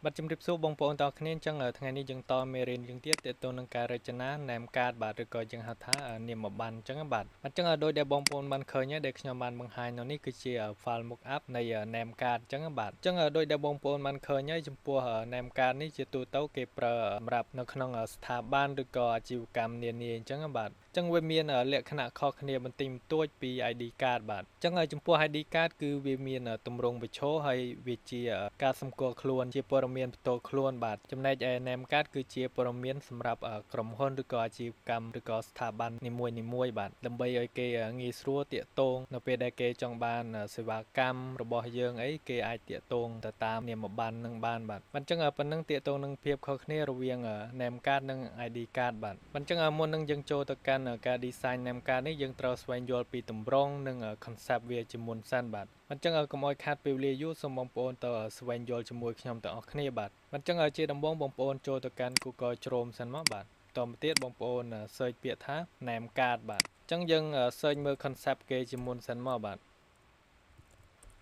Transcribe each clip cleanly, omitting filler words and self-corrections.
បាទជំរាបសួរបងប្អូនទាំងអស់គ្នាអញ្ចឹងថ្ងៃនេះយើងតមេរៀនយើងទៀតទាក់ទងនឹងការរចនា name card បាទឬក៏យើងហៅថានាមប័ណ្ណអញ្ចឹងបាទអញ្ចឹងដោយដែលបងប្អូនបានឃើញហើយដែលខ្ញុំបានបង្ហាញនៅនេះគឺជា file mockup នៃ name card អញ្ចឹងបាទអញ្ចឹងដោយដែលបងប្អូនបានឃើញហើយចំពោះ name card នេះជាទូទៅគេប្រើសម្រាប់នៅក្នុងស្ថាប័នឬក៏អាជីវកម្មនានាអញ្ចឹងបាទអញ្ចឹងវាមានលក្ខណៈខុសគ្នាបន្តិចបន្តួចពី ID card បាទអញ្ចឹងចំពោះ ID card គឺវាមានទម្រង់បញ្ឈរហើយវាជាការសម្គាល់ខ្លួនជាព័ត៌មានផ្ទាល់ខ្លួនបាទចំណែកឯ name card គឺជាព័ត៌មានសម្រាប់ក្រុមហ៊ុនឬក៏អាជីវកម្មឬក៏ស្ថាប័ននីមួយៗបាទដើម្បីឲ្យគេងាយស្រួលទាក់ទងនៅពេលដែលគេចង់បានសេវាកម្មរបស់យើងអីគេអាចទាក់ទងទៅតាមនាមប័ណ្ណនឹងបានបាទអញ្ចឹងប៉ុណ្ណឹងទាក់ទងនឹងភាពខុសគ្នារវាង name card និង ID card បាទអញ្ចឹងមុននឹងយើងចូលទៅកាន់ការ design name card នេះយើងត្រូវស្វែងយល់ពីទម្រង់និង concept វាជាមុនសិនបាទអញ្ចឹងកុំឲ្យខាតពេលវេលាយូរសូមបងប្អូនទៅស្វែងយល់ជាមួយខ្ញុំទាំងអស់គ្នាបាទអញ្ចឹងជាដំបូងបងប្អូនចូលទៅកាន់ Google Chrome សិនមកបាទតមកទៀតបងប្អូន search ពាក្យថា name card បាទអញ្ចឹងយើង search មើល concept គេជាមុនសិនមកបាទ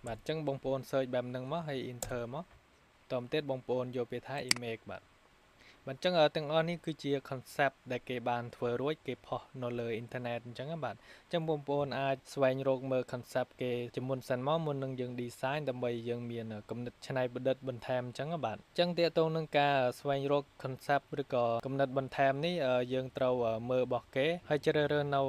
បាទអញ្ចឹងបងប្អូន search បែបហ្នឹងមកហើយ enter មកតមកទៀតបងប្អូនយកពាក្យថា image បាទបាទអញ្ចឹងទាំងអស់នេះគឺជា concept ដែលគេបានធ្វើរួចគេផុសនៅលើអ៊ីនធឺណិតអញ្ចឹងបាទអញ្ចឹងបងប្អូនអាចស្វែងរកមើល concept គេជាមុនសិនមកមុននឹងយើង design ដើម្បីយើងមានគំនិតច្នៃប្រឌិតបន្ថែមអញ្ចឹងបាទអញ្ចឹងទាក់ទងនឹងការស្វែងរក concept ឬក៏គំនិតបន្ថែមនេះយើងត្រូវមើលរបស់គេហើយជ្រើសរើសនៅ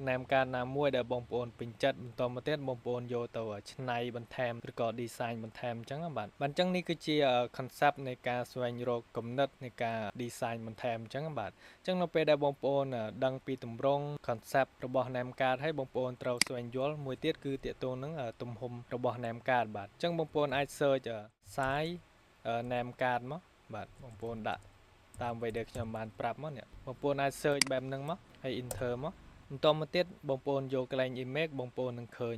name card ណាមួយដែលបងប្អូនពេញចិត្តបន្តមកទៀតបងប្អូនយកទៅច្នៃបន្ថែមឬក៏ design បន្ថែមអញ្ចឹងបាទបាទអញ្ចឹងនេះគឺជា concept នៃការស្វែងរកគំនិតនៃការ design បន្ថែមអញ្ចឹងបាទអញ្ចឹងនៅពេលដែលបងប្អូនដឹងពីទម្រង់ concept របស់ name card ហើយបងប្អូនត្រូវស្វែងយល់មួយទៀតគឺទាក់ទងនឹងទំហំរបស់ name card បាទអញ្ចឹងបងប្អូនអាច search size name card មកបាទបងប្អូនដាក់តាមអ្វីដែលខ្ញុំបានប្រាប់មកនេះបងប្អូនអាច search បែបហ្នឹងមកហើយ enter មកបន្តមកទៀតបងប្អូនយកកន្លែង image បងប្អូននឹងឃើញ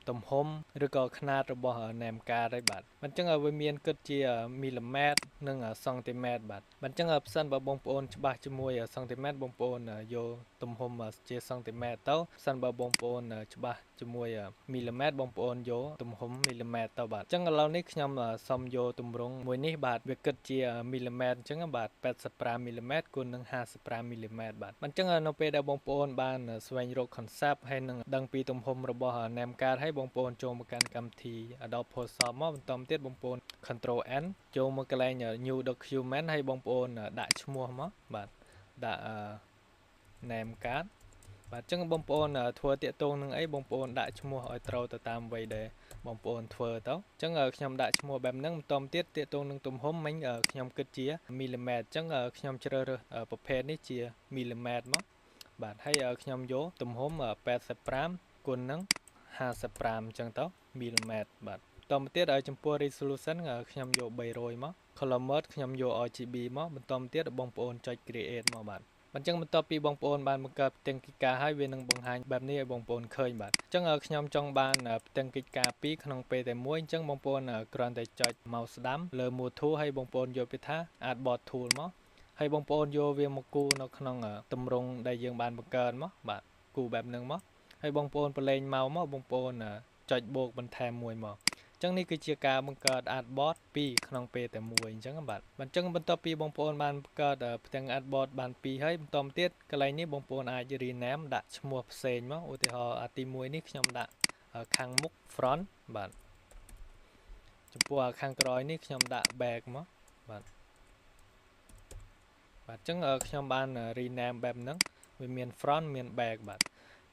ទំហំឬក៏ខ្នាតរបស់ name card ហើយបាទអញ្ចឹងវាមានគិតជាមីលីម៉ែត្រនិងសង់ទីម៉ែត្របាទអញ្ចឹងប្រសិនបើបងប្អូនច្បាស់ជាមួយសង់ទីម៉ែត្របងប្អូនយកទំហំជាសង់ទីម៉ែត្រទៅប្រសិនបើបងប្អូនច្បាស់ជាមួយមីលីម៉ែត្របងប្អូនយកទំហំមីលីម៉ែត្រទៅបាទអញ្ចឹងឥឡូវនេះខ្ញុំសុំយកទម្រង់មួយនេះបាទវាគិតជាមីលីម៉ែត្រអញ្ចឹងបាទ85មីលីម៉ែត្រគុណនឹង55មីលីម៉ែត្របាទអញ្ចឹងនៅពេលដែលបងប្អូនបានស្វែងរក concept ហើយនឹងដឹងពីទំហំរបស់ name card ហើយបងប្អូនចូលមកកាន់កម្មវិធី Adobe Photoshop មកបន្តទៀតបងប្អូន Control N ចូលមកកន្លែង New Document ហើយបងប្អូនដាក់ឈ្មោះមកបាទដាក់ name card បាទអញ្ចឹងបងប្អូនធ្វើទាក់ទងនឹងអីបងប្អូនដាក់ឈ្មោះឲ្យត្រូវទៅតាមអ្វីដែលបងប្អូនធ្វើទៅអញ្ចឹងខ្ញុំដាក់ឈ្មោះបែបហ្នឹងបន្តទៀតទាក់ទងនឹងទំហំមិញខ្ញុំគិតជាមីលីម៉ែត្រអញ្ចឹងខ្ញុំជ្រើសរើសប្រភេទនេះជាមីលីម៉ែត្រមកបាទហើយខ្ញុំយកទំហំ85គុណនឹង55អញ្ចឹងទៅមីលីម៉ែត្របាទតមកទៀតឲ្យចំពោះ resolution ខ្ញុំយក300មក color mode ខ្ញុំយក RGB មកបន្តមកទៀតបងប្អូនចុច create មកបាទអញ្ចឹងបន្ទាប់ពីបងប្អូនបានបង្កើតផ្ទាំងកិច្ចការហើយវានឹងបង្ហាញបែបនេះឲ្យបងប្អូនឃើញបាទអញ្ចឹងខ្ញុំចង់បានផ្ទាំងកិច្ចការពីរក្នុងពេលតែមួយអញ្ចឹងបងប្អូនគ្រាន់តែចុច mouse ស្ដាំលើ Move Tool ហើយបងប្អូនយកពាក្យថា Artboard Tool មកហើយបងប្អូនយកវាមកគូនៅក្នុងទម្រង់ដែលយើងបានបង្កើតមកបាទគូបែបហ្នឹងមកហើយបងប្អូនប្រឡែងមកមកបងប្អូនចុចបូកបន្ថែមមួយមកអញ្ចឹងនេះគឺជាការបង្កើត artboard 2ក្នុងពេលតែមួយអញ្ចឹងបាទអញ្ចឹងបន្ទាប់ពីបងប្អូនបានបង្កើតផ្ទាំង artboard បាន2ហើយបន្តមកទៀតកន្លែងនេះបងប្អូនអាច rename ដាក់ឈ្មោះផ្សេងមកឧទាហរណ៍អាទី1នេះខ្ញុំដាក់ខាងមុខ front បាទចំពោះខាងក្រោយនេះខ្ញុំដាក់ back មកបាទបាទអញ្ចឹងខ្ញុំបាន rename បែបហ្នឹងវាមាន front មាន back បាទ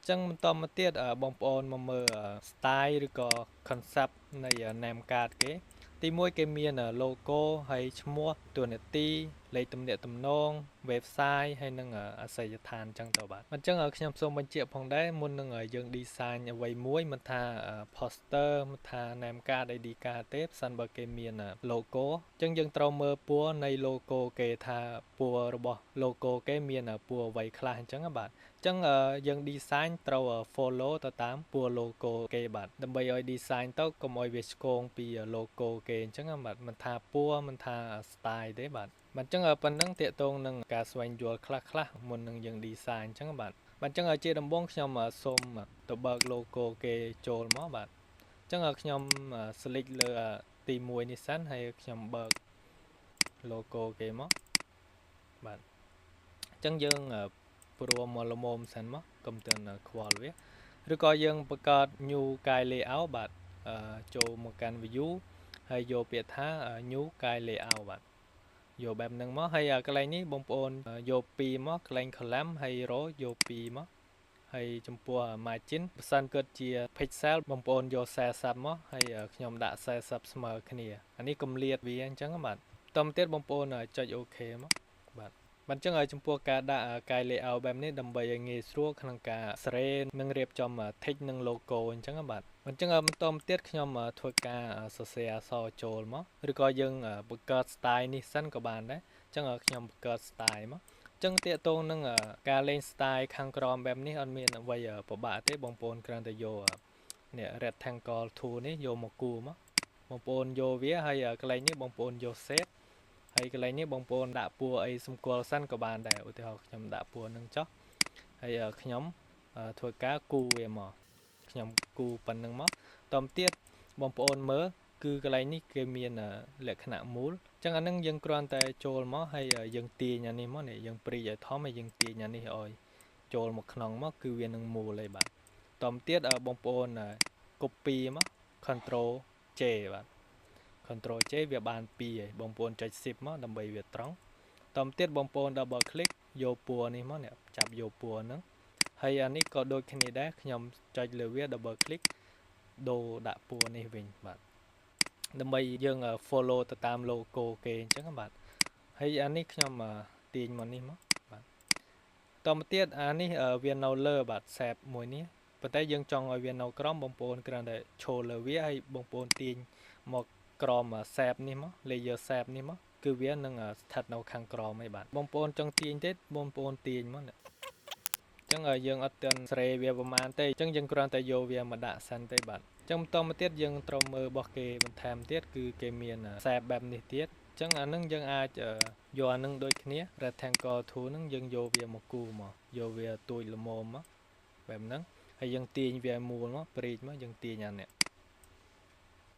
អញ្ចឹងបន្តមកទៀតបងប្អូនមកមើល style ឬក៏ concept នៃ name card គេទីមួយគេមាន logo ហើយឈ្មោះតួនាទីលេខទំនាក់ទំនង website ហើយនិងអាសយដ្ឋានអញ្ចឹងទៅបាទអញ្ចឹងខ្ញុំសូមបញ្ជាក់ផងដែរមុននឹងយើង design អ្វីមួយមិនថា poster មិនថា name card ID card ទេប្រសិនបើគេមាន logo អញ្ចឹងយើងត្រូវមើលពណ៌នៃ logo គេថាពណ៌របស់ logo គេមានពណ៌អ្វីខ្លះអញ្ចឹងបាទអញ្ចឹងយើង design ត្រូវ follow ទៅតាមពណ៌ logo គេបាទដើម្បីឲ្យ design ទៅកុំឲ្យវាឆ្គងពី logo គេអញ្ចឹងបាទមិនថាពណ៌មិនថា style ទេបាទបាទអញ្ចឹងប៉ុណ្ណឹងទាក់ទងនឹងការស្វែងយល់ខ្លះខ្លះមុននឹងយើង design អញ្ចឹងបាទបាទអញ្ចឹងជាដំបូងខ្ញុំសូមទៅបើក logo គេចូលមកបាទអញ្ចឹងខ្ញុំ select លើទី1នេះសិនហើយខ្ញុំបើក logo គេមកបាទអញ្ចឹងយើងព្រមមកល្មមសិនមកកុំទាន់ខ្វល់វាឬក៏យើងបង្កើត new កាយ layout បាទចូលមកកាន់ view ហើយយកពាក្យថា new កាយ layout បាទយកបែបហ្នឹងមកហើយកន្លែងនេះបងប្អូនយក2មកកន្លែង column ហើយ row យក2មកហើយចំពោះ margin បើសិនគិតជា pixel បងប្អូនយក40មកហើយខ្ញុំដាក់40ស្មើគ្នាអានេះកុំលៀតវាអញ្ចឹងបាទតទៅទៀតបងប្អូនចុច OK មកបាទបាទអញ្ចឹងឲ្យចំពោះការដាក់កាយ layout បែបនេះដើម្បីឲ្យងាយស្រួលក្នុងការសេរីនិងរៀបចំ text និង logo អញ្ចឹងបាទអញ្ចឹងបន្តមកទៀតខ្ញុំធ្វើការសរសេរអក្សរចូលមកឬក៏យើងបង្កើត style នេះសិនក៏បានដែរអញ្ចឹងខ្ញុំបង្កើត style មកចឹងទាក់ទងនឹងការលេង style ខាងក្រោមបែបនេះអត់មានអ្វីពិបាកទេបងប្អូនគ្រាន់តែយកនេះ rectangle tool នេះយកមកគូមកបងប្អូនយកវាហើយកន្លែងនេះបងប្អូនយក shape ហើយកន្លែងនេះបងប្អូនដាក់ពួរអីសម្គាល់សិនក៏បានដែរឧទាហរណ៍ខ្ញុំដាក់ពួរនឹងចុះហើយខ្ញុំធ្វើការគូវាមកខ្ញុំគូប៉ុណ្្នឹងមកតមទៀតបងប្អូនមើលគឺកន្លែងនេះគេមានលក្ខណៈមូលអញ្ចឹងអានឹងយើងគ្រាន់តែចូលមកហើយយើងទាញអានេះមកនេះយើងព្រីឲ្យធំហើយយើងទាញអានេះឲ្យចូលមកក្នុងមកគឺវានឹងមូលហើយបាទតមទៀតបងប្អូន copy មក Ctrl J បាទ Ctrl J វាបាន2ហើយបងប្អូនចុច Shift មកដើម្បីវាត្រង់តមទៀតបងប្អូន double click យកពណ៌នេះមកនេះចាប់យកពណ៌ហ្នឹងហើយអានេះក៏ដូចគ្នាដែរខ្ញុំចុចលើវា double click ដូរដាក់ពណ៌នេះវិញបាទដើម្បីយើង follow ទៅតាម logo គេអញ្ចឹងបាទហើយអានេះខ្ញុំទាញមកនេះមកបាទតមកទៀតអានេះវានៅលើបាទ shape មួយនេះប៉ុន្តែយើងចង់ឲ្យវានៅក្រោមបងប្អូនគ្រាន់តែឈរលើវាហើយបងប្អូនទាញមកក្រោម shape នេះមក layer shape នេះមកគឺវានឹងស្ថិតនៅខាងក្រោមហើយបាទបងប្អូនចង់ទាញទេបងប្អូនទាញមកនេះអញ្ចឹងយើងអត់ទាន់ស្រេវាប្រហែលទេអញ្ចឹងយើងគ្រាន់តែយកវាមកដាក់សិនទេបាទអញ្ចឹងបន្តមកទៀតយើងត្រូវមើលរបស់គេបន្ថែមទៀតគឺគេមាន shape បែបនេះទៀតអញ្ចឹងអានឹងយើងអាចយកអានឹងដូចគ្នា rectangle tool ហ្នឹងយើងយកវាមកគូមកយកវាទួយល្មមមកបែបហ្នឹងហើយយើងទាញវាមូលមកព្រីកមកយើងទាញអានេះ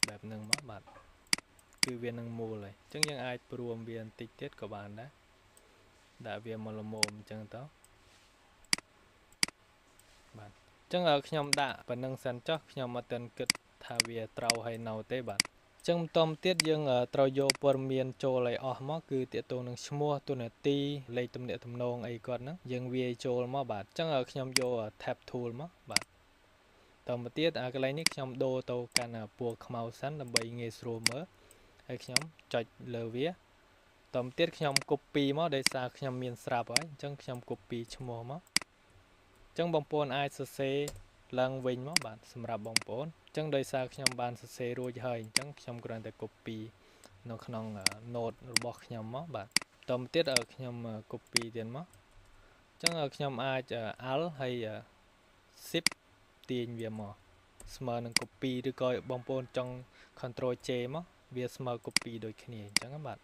បែបហ្នឹងមកបាទគឺវានឹងមូលហើយអញ្ចឹងយើងអាចព្រមវាបន្តិចទៀតក៏បានដែរដាក់វាមកល្មមអញ្ចឹងទៅបាទអញ្ចឹងខ្ញុំដាក់ប៉ុណ្្នឹងសិនចុះខ្ញុំអត់ទាន់គិតថាវាត្រូវហើយនៅទេបាទអញ្ចឹងបន្តមកទៀតយើងត្រូវយកព័ត៌មានចូលឲ្យអស់មកគឺទាក់ទងនឹងឈ្មោះតួនាទីលេខទំនាក់ទំនងអីគាត់ហ្នឹងយើងវាយចូលមកបាទអញ្ចឹងខ្ញុំយក tab tool មកបាទតមកទៀតអាកន្លែងនេះខ្ញុំដូរទៅកាន់ពណ៌ខ្មៅសិនដើម្បីងាយស្រួលមើលហើយខ្ញុំចុចលើវាតមកទៀតខ្ញុំ copy មកដោយសារខ្ញុំមានស្រាប់ហើយអញ្ចឹងខ្ញុំ copy ឈ្មោះមកអញ្ចឹងបងប្អូនអាចសរសេរឡើងវិញមកបាទសម្រាប់បងប្អូនអញ្ចឹងដោយសារខ្ញុំបានសរសេររួចហើយអញ្ចឹងខ្ញុំគ្រាន់តែ copy នៅក្នុង note របស់ខ្ញុំមកបាទតមកទៀតខ្ញុំ copy ទៀតមកអញ្ចឹងខ្ញុំអាច alt ហើយ shift ទាញវាមកស្មើនឹង copy ឬក៏បងប្អូនចង់ Ctrl J មកវាស្មើ copy ដូចគ្នាអញ្ចឹងបាទ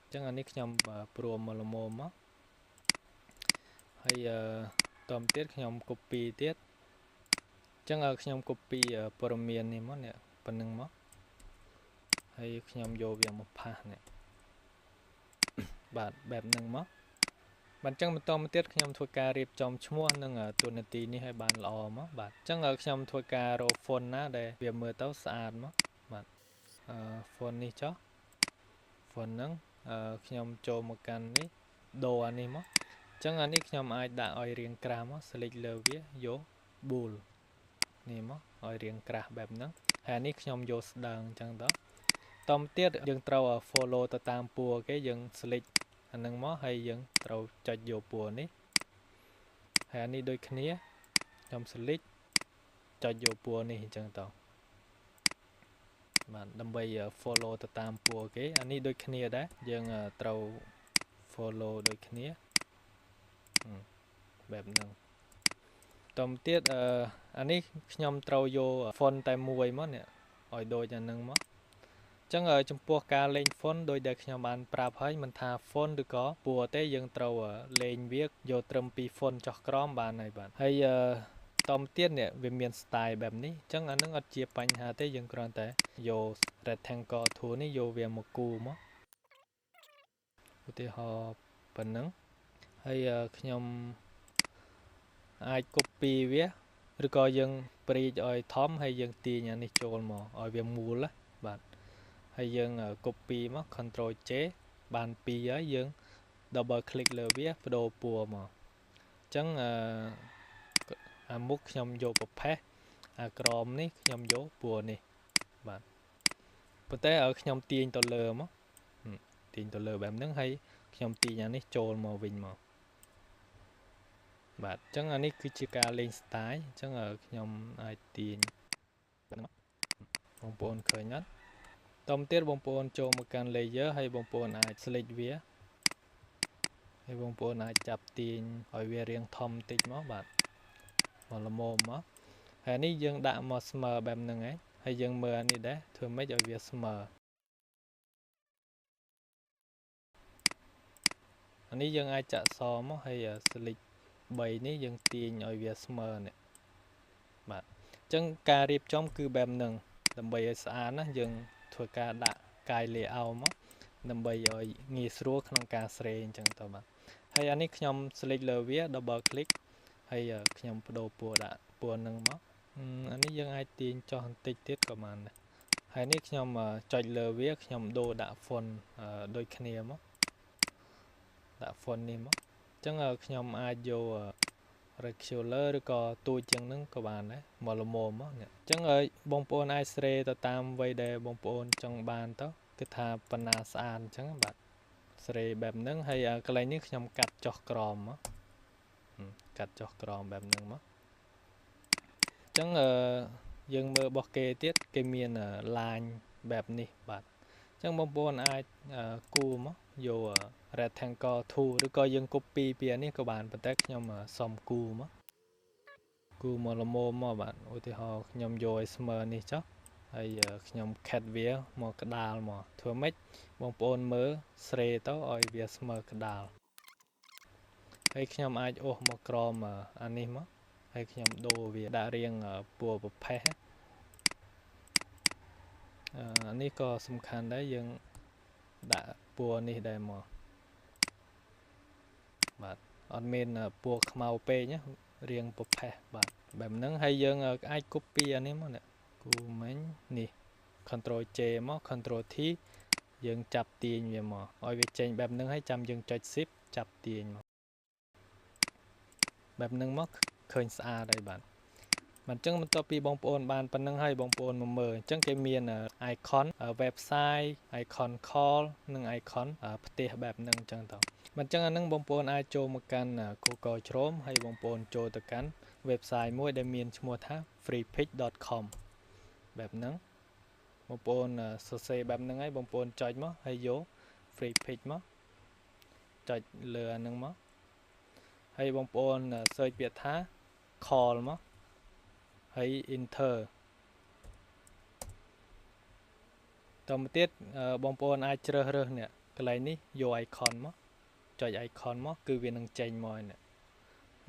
អញ្ចឹងអានេះខ្ញុំព្រមមកល្មមមកហើយតមកទៀតខ្ញុំ copy ទៀតអញ្ចឹងខ្ញុំ copy ព័ត៌មាននេះមកនេះប៉ុណ្្នឹងមកហើយខ្ញុំយកវាមកផាសនេះបាទបែបហ្នឹងមកបាទអញ្ចឹងបន្តមកទៀតខ្ញុំធ្វើការរៀបចំឈ្មោះនិងតួនាទីនេះឲ្យបានល្អមកបាទអញ្ចឹងខ្ញុំធ្វើការរក font ណាដែលវាមើលទៅស្អាតមកបាទ font នេះចុះ font ហ្នឹងខ្ញុំចូលមកកាន់នេះដូរអានេះមកអញ្ចឹងអានេះខ្ញុំអាចដាក់ឲ្យរាងក្រាស់មក select លើវាយក bold នេះមកឲ្យរាងក្រាស់បែបហ្នឹងហើយអានេះខ្ញុំយកស្ដើងអញ្ចឹងទៅតមកទៀតយើងត្រូវ follow ទៅតាមពណ៌គេយើង select អានឹងមកហើយយើងត្រូវចុចយកពណ៌នេះហើយអានេះដូចគ្នាខ្ញុំ select ចុចយកពណ៌នេះអញ្ចឹងទៅបាទដើម្បី follow ទៅតាមពណ៌គេអានេះដូចគ្នាដែរយើងត្រូវ follow ដូចគ្នាបែបហ្នឹងតមកទៀតអានេះខ្ញុំត្រូវយក font តែមួយមកនេះឲ្យដូចអានឹងមកអញ្ចឹងចំពោះការលេង font ដោយដែលខ្ញុំបានប្រាប់ហើយមិនថា font ឬក៏ពណ៌ទេយើងត្រូវលេងវាយកត្រឹមពី font ចុះក្រោមបានហើយបាទហើយតមកទៀតនេះវាមាន style បែបនេះអញ្ចឹងអានឹងអត់ជាបញ្ហាទេយើងគ្រាន់តែយក rectangle tool នេះយកវាមកគូមក ឧទាហរណ៍ប៉ុណ្ណឹងហើយខ្ញុំអាច copy វាឬក៏យើងព្រីកឲ្យធំហើយយើងទាញអានេះចូលមកឲ្យវាមូលណាបាទហើយយើង copy មក Ctrl J បាន2ហើយយើង double click លើវាបដូរពណ៌មកអញ្ចឹងអាមុខខ្ញុំយកប្រផេះអាក្រមនេះខ្ញុំយកពណ៌នេះបាទប៉ុន្តែឲ្យខ្ញុំទាញទៅលើមកទាញទៅលើបែបហ្នឹងហើយខ្ញុំទាញអានេះចូលមកវិញមកបាទអញ្ចឹងអានេះគឺជាការលេង style អញ្ចឹងខ្ញុំអាចទាញបងប្អូនឃើញអត់តមទៀតបងប្អូនចូលមកកាន់ layer ហើយបងប្អូនអាច select វាហើយបងប្អូនអាចចាប់ទាញឲ្យវារាងធំតិចមកបាទមកល្មមមកហើយនេះយើងដាក់មកស្មើបែបហ្នឹងឯងហើយយើងមើលអានេះដែរធ្វើម៉េចឲ្យវាស្មើអានេះយើងអាចចាក់សមកហើយ select 3នេះយើងទាញឲ្យវាស្មើនេះបាទអញ្ចឹងការរៀបចំគឺបែបហ្នឹងដើម្បីឲ្យស្អាតណាយើងធ្វើការដាក់កាយ layout មកដើម្បីឲ្យងាយស្រួលក្នុងការស្រេអញ្ចឹងទៅបាទហើយអានេះខ្ញុំ select លើវា double click ហើយខ្ញុំបដូរពណ៌ដាក់ពណ៌ហ្នឹងមកអានេះយើងអាចទាញចុះបន្តិចទៀតក៏បានដែរហើយនេះខ្ញុំចុចលើវាខ្ញុំដូរដាក់ font ដូចគ្នាមកដាក់ font នេះមកអញ្ចឹងខ្ញុំអាចយក regular ឬក៏ទូចជាងហ្នឹងក៏បានដែរមកល្មមមកនេះអញ្ចឹងបងប្អូនអាចស្រេទៅតាមអ្វីដែលបងប្អូនចង់បានទៅគឺថាបណ្ណាស្អាតអញ្ចឹងបាទស្រេបែបហ្នឹងហើយកន្លែងនេះខ្ញុំកាត់ចុះក្រមមកកាត់ចុះក្រមបែបហ្នឹងមកអញ្ចឹងយើងមើលរបស់គេទៀតគេមាន line បែបនេះបាទអញ្ចឹងបងប្អូនអាចគូមកយក rectangle tool ឬក៏យើង copy ពីអានេះក៏បានប៉ុន្តែខ្ញុំសុំគូមកគូមកល្មមមកបាទឧទាហរណ៍ខ្ញុំយកឲ្យស្មើនេះចុះហើយខ្ញុំ cut វាមកក្តាលមកធ្វើម៉េចបងប្អូនមើលស្រេទៅឲ្យវាស្មើក្តាលហើយខ្ញុំអាចអូសមកក្រមអានេះមកហើយខ្ញុំដូរវាដាក់រាងពណ៌ប្រផេះអានេះក៏សំខាន់ដែរយើងដាក់ពណ៌នេះដែរមកបាទអត់មានពណ៌ខ្មៅពេកណារាងប្រផេះបាទបែបហ្នឹងហើយយើងអាច copy អានេះមកនេះគូមិញនេះ Ctrl J មក Ctrl T យើងចាប់ទាញវាមកឲ្យវាចេញបែបហ្នឹងហើយចាំយើងចុច Shift ចាប់ទាញមកបែបហ្នឹងមកឃើញស្អាតហើយបាទអញ្ចឹងបន្ទាប់ពីបងប្អូនបានប៉ុណ្្នឹងហើយបងប្អូនមកមើលអញ្ចឹងគេមាន icon website icon call និង icon ផ្ទះបែបហ្នឹងអញ្ចឹងទៅអញ្ចឹងអាហ្នឹងបងប្អូនអាចចូលមកកាន់ Google Chrome ហើយបងប្អូនចូលទៅកាន់ website មួយដែលមានឈ្មោះថា freepik.com បែបហ្នឹងបងប្អូនសរសេរបែបហ្នឹងហើយបងប្អូនចុចមកហើយយក Freepik មកចុចលើអាហ្នឹងមកហើយបងប្អូន search ពាក្យថា call មកហើយ enter តមកទៀតបងប្អូនអាចជ្រើសរើសនេះកន្លែងនេះយក icon មកចុច icon មកគឺវានឹងចេញមកនេះ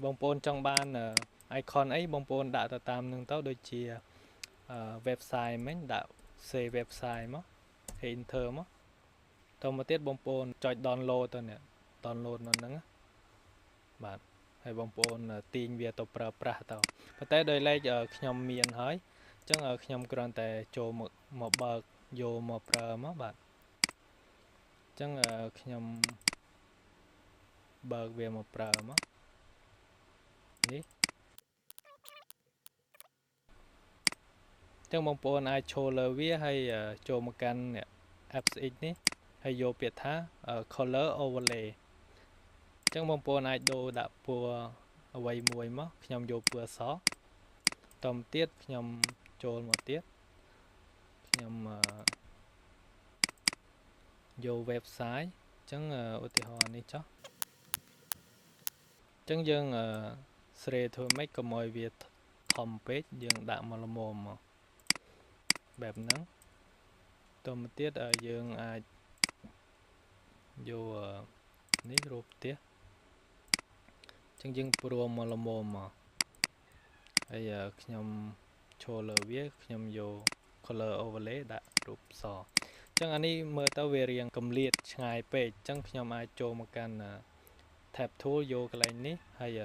បងប្អូនចង់បាន icon អីបងប្អូនដាក់ទៅតាមនឹងទៅដូចជា website មិញដាក់ save website មកហើយ enter មកតមកទៀតបងប្អូនចុច download ទៅនេះ download នៅហ្នឹងបាទហើយបងប្អូនទាញវាទៅប្រើប្រាស់ទៅប៉ុន្តែដោយឡែកខ្ញុំមានហើយអញ្ចឹងខ្ញុំគ្រាន់តែចូលមកបើកយកមកប្រើមកបាទអញ្ចឹងខ្ញុំបើកវាមកប្រើមកនេះអញ្ចឹងបងប្អូនអាចចូលលើវាហើយចូលមកកាន់ FX នេះហើយយកពាក្យថា color overlay អញ្ចឹងបងប្អូនអាចដូរដាក់ពណ៌អ្វីមួយមកខ្ញុំយកពណ៌សតមទៀតខ្ញុំចូលមកទៀតខ្ញុំយក website អញ្ចឹងឧទាហរណ៍នេះចុះអញ្ចឹងយើងស្រេធ្វើម៉េចកុំឲ្យវាធំពេកយើងដាក់មកល្មមមកបែបហ្នឹងតមកទៀតយើងអាចយកនេះរូបផ្ទះអញ្ចឹងយើងព្រមមកល្មមមកហើយខ្ញុំចូលលើវាខ្ញុំយក color overlay ដាក់រូបសអញ្ ចឹងអានេះមើលទៅវារៀងកម្លៀតឆ្ងាយពេកអញ្ចឹងខ្ញុំអាចចូលមកកាន់ Type Tool យកកន្លែងនេះហើយ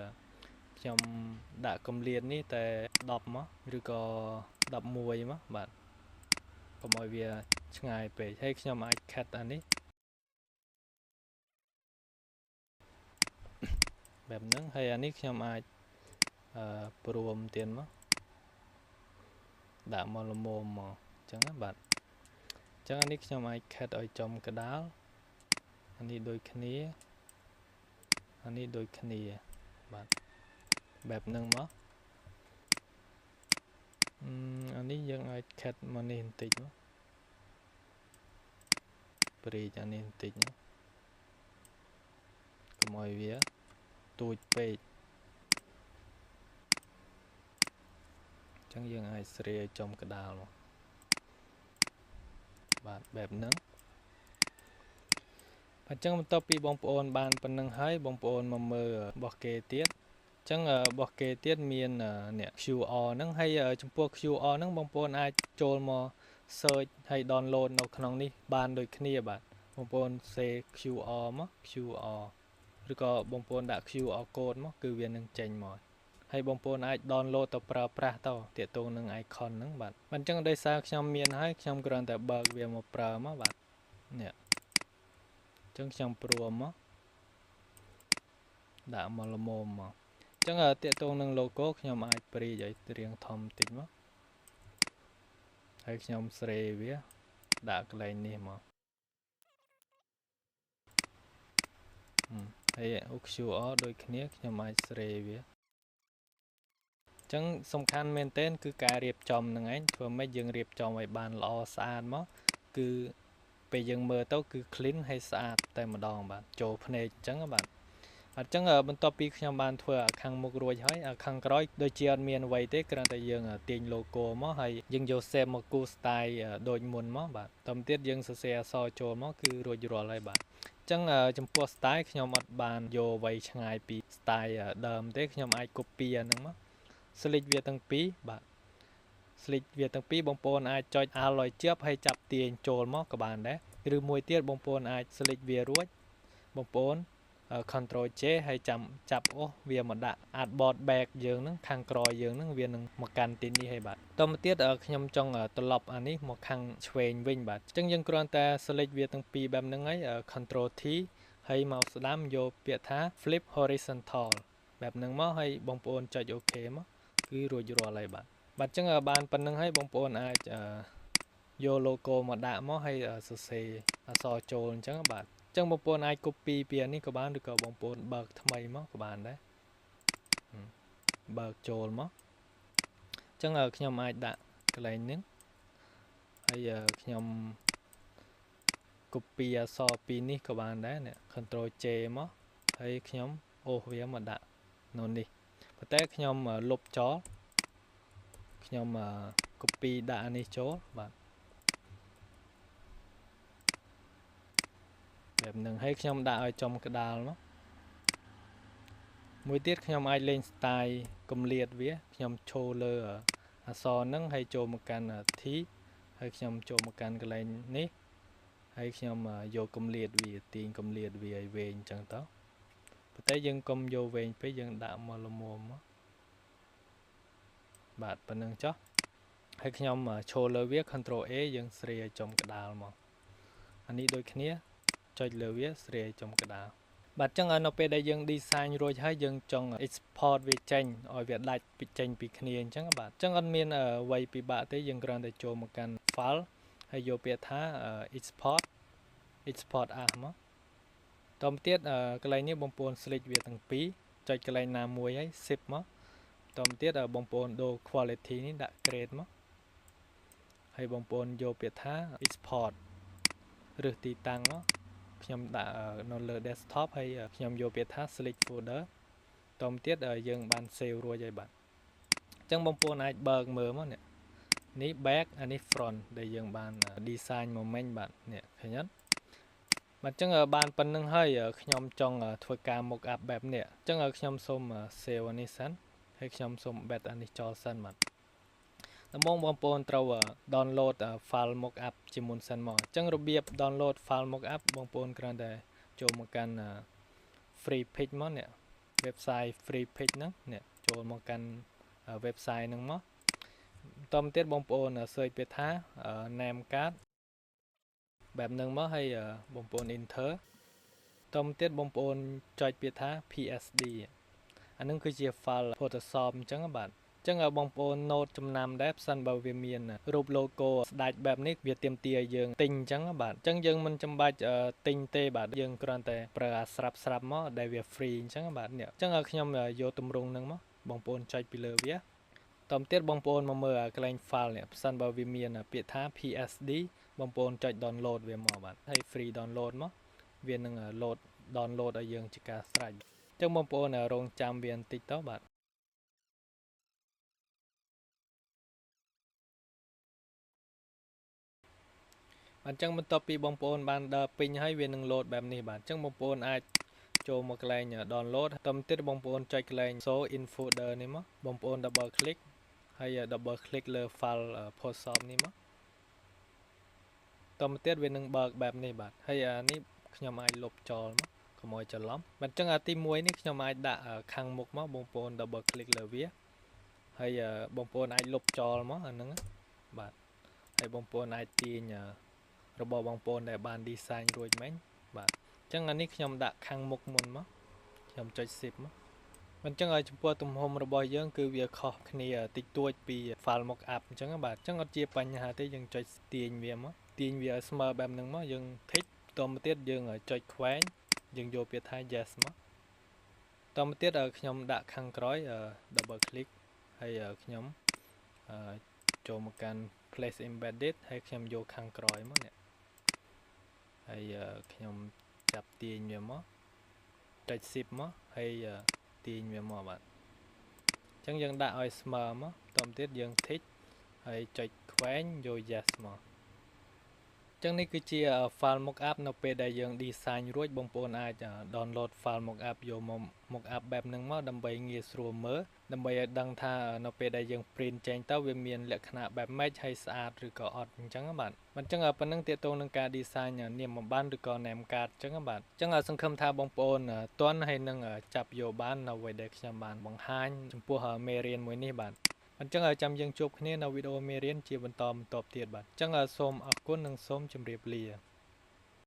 ខ្ញុំដាក់កម្លៀតនេះតែ10មកឬក៏11មកបាទកុំឲ្យវាឆ្ងាយពេកហើយខ្ញុំអាច cut អានេះបែបហ្នឹងហើយអានេះខ្ញុំអាចព្រមទៀតមកដាក់មកល្មមមកអញ្ចឹងណាបាទអញ្ចឹងអានេះខ្ញុំអាច cut ឲ្យចំកដាលអានេះដូចគ្នាអានេះដូចគ្នាបាទបែបហ្នឹងមកអានេះយើងអាច cut មកនេះបន្តិចមកព្រីកអានេះបន្តិចមកកុំឲ្យវាទូចពេកអញ្ចឹងយើងអាចស្រាយចំកដាលមកបាទបែបហ្នឹងអញ្ចឹងបន្ទាប់ពីបងប្អូនបានប៉ុណ្្នឹងហើយបងប្អូនមកមើលរបស់គេទៀតអញ្ចឹងរបស់គេទៀតមានអ្នក QR ហ្នឹងហើយចំពោះ QR ហ្នឹងបងប្អូនអាចចូលមក search ហើយ download នៅក្នុងនេះបានដូចគ្នាបាទបងប្អូនសេ QR មក QR ឬក៏បងប្អូនដាក់ QR code មកគឺវានឹងចេញមកហើយបងប្អូនអាច download ទៅប្រើប្រាស់ទៅទាក់ទងនឹង icon ហ្នឹងបាទអញ្ចឹងដោយសារខ្ញុំមានហើយខ្ញុំគ្រាន់តែបើកវាមកប្រើមកបាទនេះអញ្ចឹងខ្ញុំព្រមមកដាក់មកល្មមមកអញ្ចឹងទាក់ទងនឹង logo ខ្ញុំអាចព្រីឲ្យរៀងធំតិចមកហើយខ្ញុំស្រេវាដាក់កន្លែងនេះមកហើយ QR ដូចគ្នាខ្ញុំអាចស្រេវាអញ្ចឹងសំខាន់មែនទែនគឺការរៀបចំហ្នឹងឯងធ្វើម៉េចយើងរៀបចំឲ្យបានល្អស្អាតមកគឺពេលយើងមើលទៅគឺ clean ហើយស្អាតតែម្ដងបាទចូលភ្នែកអញ្ចឹងបាទអញ្ចឹងបន្ទាប់ពីខ្ញុំបានធ្វើអាខាងមុខរួចហើយអាខាងក្រោយដូចជាអត់មានអ្វីទេគ្រាន់តែយើងទាញ logo មកហើយយើងយក shape មកគូ style ដូចមុនមកបាទតទៅទៀតយើងសរសេរអក្សរចូលមកគឺរួចរាល់ហើយបាទអញ្ចឹងចំពោះ style ខ្ញុំអត់បានយកអ្វីឆ្ងាយពី style ដើមទេខ្ញុំអាច copy អាហ្នឹងមក select វាទាំងពីរបាទ select វាទាំងពីរបងប្អូនអាចចុច Alt ឲ្យជាប់ហើយចាប់ទាញចូលមកក៏បានដែរឬមួយទៀតបងប្អូនអាច select វារួចបងប្អូន Ctrl J ហើយចាំចាប់អូសវាមកដាក់ artboard back យើងហ្នឹងខាងក្រោយយើងហ្នឹងវានឹងមកកាន់ទីនេះហើយបាទតទៅទៀតខ្ញុំចង់ត្រឡប់អានេះមកខាងឆ្វេងវិញបាទអញ្ចឹងយើងគ្រាន់តែ select វាទាំងពីរបែបហ្នឹងហើយ Ctrl T ហើយមកស្ដាំយកពាក្យថា flip horizontal បែបហ្នឹងមកហើយបងប្អូនចុច OK មកគឺរួចរាល់ហើយបាទបាទអញ្ចឹងបានប៉ុណ្្នឹងហើយបងប្អូនអាចយក logo មកដាក់មកហើយសរសេរអក្សរចូលអញ្ចឹងបាទចឹងបងប្អូនអាច copy ពីអានេះក៏បានឬក៏បងប្អូនបើកថ្មីមកក៏បានដែរបើកចូលមកអញ្ចឹងខ្ញុំអាចដាក់កន្លែងហ្នឹងហើយខ្ញុំ copy អក្សរពីនេះក៏បានដែរនេះ Ctrl J មកហើយខ្ញុំអូសវាមកដាក់នៅនេះប៉ុន្តែខ្ញុំលុបចោលខ្ញុំ copy ដាក់អានេះចូលបាទបែបហ្នឹងហើយខ្ញុំដាក់ឲ្យចំកដាលមកមួយទៀតខ្ញុំអាចលេង style កម្លៀតវាខ្ញុំឈរលើអក្សរហ្នឹងហើយចូលមកកាន់ T ហើយខ្ញុំចូលមកកាន់កន្លែងនេះហើយខ្ញុំយកកម្លៀតវាទាញកម្លៀតវាឲ្យវែងអញ្ចឹងទៅប៉ុន្តែយើងកុំយកវែងពេកយើងដាក់មកល្មមមកបាទប៉ុណ្្នឹងចុះហើយខ្ញុំឈរលើវា Ctrl A យើងស្រាយឲ្យចំកដាលមកអានេះដូចគ្នាចុចលើវាស្រាយចំកដាលបាទអញ្ចឹងនៅពេលដែលយើង design រួចហើយយើងចង់ export វាចេញឲ្យវាដាច់ពីចេញពីគ្នាអញ្ចឹងបាទអញ្ចឹងអត់មានអ្វីពិបាកទេយើងគ្រាន់តែចូលមកកាន់ file ហើយយកពាក្យថា export export as មកតទៅទៀតកន្លែងនេះបងប្អូន select វាទាំងពីរចុចកន្លែងណាមួយហើយ zip មកតទៅទៀតបងប្អូនដូរ quality នេះដាក់ grade មកហើយបងប្អូនយកពាក្យថា export រើសទីតាំងមកខ្ញុំដាក់នៅលើ desktop ហើយខ្ញុំយកពាក្យថា select folder តទៅទៀតយើងបាន save រួចហើយបាទអញ្ចឹងបងប្អូនអាចបើកមើលមកនេះនេះ back អានេះ front ដែលយើងបាន design មកមិញបាទនេះឃើញអត់បាទអញ្ចឹងបានប៉ុណ្្នឹងហើយខ្ញុំចង់ធ្វើការ mock up បែបនេះអញ្ចឹងខ្ញុំសូម save អានេះសិនហើយខ្ញុំសូម បិទអានេះចោលសិនបាទ ដំបូងបងប្អូនត្រូវ download file mockup ជាមុនសិនមកអញ្ចឹងរបៀប download file mockup បងប្អូនគ្រាន់តែចូលមកកាន់ Freepik មកនេះ website Freepik ហ្នឹងនេះចូលមកកាន់ website ហ្នឹងមកបន្តមកទៀតបងប្អូន search ពាក្យថា name card បែបហ្នឹងមកហើយបងប្អូន enter តមកទៀតបងប្អូនចុចពាក្យថា PSD អានឹងគឺជា file Photoshop អញ្ចឹងបាទអញ្ចឹងឲ្យបងប្អូន note ចំណាំដែរផ្សិនបើវាមានរូប logo ស្ដាច់បែបនេះវាទាមទារឲ្យយើងទិញអញ្ចឹងបាទអញ្ចឹងយើងមិនចាំបាច់ទិញទេបាទយើងគ្រាន់តែប្រើអាស្រាប់ស្រាប់មកដែលវា free អញ្ចឹងបាទនេះអញ្ចឹងឲ្យខ្ញុំយកទម្រង់ហ្នឹងមកបងប្អូនចុចពីលើវាតមទៀតបងប្អូនមកមើលកន្លែង file នេះផ្សិនបើវាមានពាក្យថា PSD បងប្អូនចុច download វាមកបាទហើយ free download មកវានឹង load download ឲ្យយើងជាការស្រេចអញ្ចឹងបងប្អូនរងចាំវាបន្តិចទៅបាទអញ្ចឹងបន្ទាប់ពីបងប្អូនបានដើរពេញហើយវានឹង load បែបនេះបាទអញ្ចឹងបងប្អូនអាចចូលមកកន្លែង download តទៅទៀតបងប្អូនចុចកន្លែង show in folder នេះមកបងប្អូន double click ហើយ double click លើ file Photoshop នេះមកតទៅទៀតវានឹងបើកបែបនេះបាទហើយអានេះខ្ញុំអាចលុបចោលមកកុំឲ្យច្រឡំបាទអញ្ចឹងអាទី1នេះខ្ញុំអាចដាក់ខាងមុខមកបងប្អូន double click លើវាហើយបងប្អូនអាចលុបចោលមកអាហ្នឹងបាទហើយបងប្អូនអាចទាញរបស់បងប្អូនដែលបាន design រួចមិញបាទអញ្ចឹងអានេះខ្ញុំដាក់ខាងមុខមុនមកខ្ញុំចុច zip មកអញ្ចឹងឲ្យចំពោះទំហំរបស់យើងគឺវាខុសគ្នាតិចតួចពី file mockup អញ្ចឹងបាទអញ្ចឹងអត់ជាបញ្ហាទេយើងចុចទាញវាមកទាញវាឲ្យស្មើបែបហ្នឹងមកយើង tick បន្តមកទៀតយើងចុចខ្វែងយើងយកពាក្យថា yes មកតមកទៀតខ្ញុំដាក់ខាងក្រោយ double click ហើយខ្ញុំចូលមកកាន់ place embedded ហើយខ្ញុំយកខាងក្រោយមកនេះហើយខ្ញុំចាប់ទាញវាមកចុច zip មកហើយទាញវាមកបាទអញ្ចឹងយើងដាក់ឲ្យស្មើមកតមកទៀតយើង tick ហើយចុចខ្វែងយក yes មកចឹងនេះគឺជា file mockup នៅពេលដែលយើង design រួចបងប្អូនអាច download file mockup យកមក mockup បែបហ្នឹងមកដើម្បីងាយស្រួលមើលដើម្បីឲ្យដឹងថានៅពេលដែលយើង print ចេញទៅវាមានលក្ខណៈបែបម៉េចហើយស្អាតឬក៏អត់អញ្ចឹងបាទអញ្ចឹងប៉ុណ្្នឹងទាក់ទងនឹងការ design នាមប័ណ្ណឬក៏ name card អញ្ចឹងបាទអញ្ចឹងសង្ឃឹមថាបងប្អូនទាន់ហើយនឹងចាប់យកបាននៅអ្វីដែលខ្ញុំបានបង្ហាញចំពោះមេរៀនមួយនេះបាទអញ្ចឹងចាំយើងជួបគ្នានៅវីដេអូមេរៀនជាបន្តបន្ទាប់ទៀតបាទអញ្ចឹងសូមអរគុណនិងសូមជម្រាបលា។